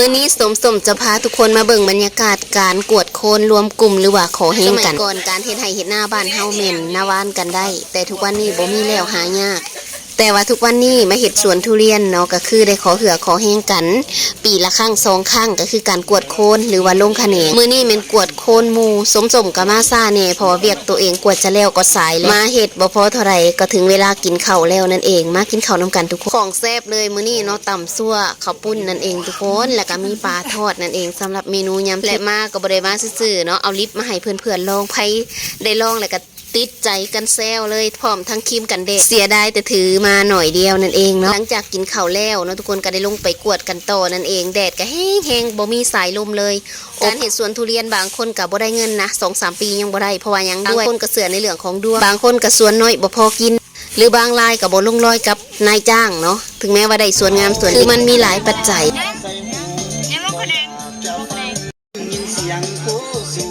ມື້ນີ້ສົມສົມຈະພາທຸກຄົນມາເບິ່ງບັນຍາກາດການກວດໂຄນລວມກຸ່ມ ຫຼືວ່າຂໍແຮງກັນ. ສະໄໝກ່ອນການເຮັດໄຮ່ເຮັດນາບ້ານເຮົາແມ່ນນາຫວ່ານກັນໄດ້, ແຕ່ທຸກວັນນີ້ບໍ່ມີແລ້ວ ຫາຍາກ. ແຕ່ວ່າທຸກວັນນີ້ມາເຮັດສວນທຸລຽນເນາະ ກໍຄືໄດ້ຂໍເຫື່ອຂໍແຮງກັນ ປີລະຄັ້ງສອງຄັ້ງ ກໍຄືການກວດໂຄນ ຫຼືວ່າລົງຂະແໜງ. ມື້ນີ້ແມ່ນກວດໂຄນໝູ່, ສົມສົມກໍມາຊ້າແດ່ ເພາະວ່າວຽກໂຕເອງກວດຈະແລ້ວກໍສາຍແລ້ວ. ມາເຮັດບໍ່ພໍເທົ່າໃດ ກໍເຖິງເວລາກິນເຂົ້າແລ້ວນັ້ນເອງ. ມາກິນເຂົ້ານຳກັນທຸກຄົນ. ຂອງແຊບເລີຍມື້ນີ້ເນາະ, ຕຳຊົ່ວ ເຂົ້າປຸ້ນນັ້ນເອງທຸກຄົນ ແລ້ວກໍມີປາທອດນັ້ນເອງ ສຳລັບເມນູຍາມ ແລະ ມາກໍບໍ່ໄດ້ມາຊື່ໆເນາະ, ເອົາລິບມາໃຫ້ເພື່ອນໆລອງ. ໃຜໄດ້ລອງແລ້ວກໍຕິດໃຈກັນແຊວເລີຍ ພ້ອມທັງຄຣີມກັນແດດ. ເສຍດາຍແຕ່ຖືມາໜ້ອຍດຽວນັ້ນເອງເນາະ. ຫຼັງຈາກກິນເຂົ້າແລ້ວເນາະ ທຸກຄົນກໍໄດ້ລົງໄປກວດກັນຕໍ່ນັ້ນເອງ. ແດດກໍແຮງໆ ບໍ່ມີສາຍລົມເລີຍ. ການເຮັດສວນທຸລຽນບາງຄົນກໍບໍ່ໄດ້ເງິນນະ, ສອງສາມປີຍັງບໍ່ໄດ້ ເພາະວ່າຫຍັງດ້ວຍ. ບາງຄົນກໍເຊື່ອໃນເລື່ອງຂອງດວງ, ບາງຄົນກໍສວນນ້ອຍບໍ່ພໍກິນ ຫຼືບາງລາຍກໍບໍ່ລົງລອຍກັບນາຍຈ້າງເນາະ, ເຖິງແມ້ວ່າໄດ້ສວນງາມສວນ ຄືມັນມີຫຼາຍປັດໄຈ. ຍັງລົງຄະແນງ ລົງຄະແນງ.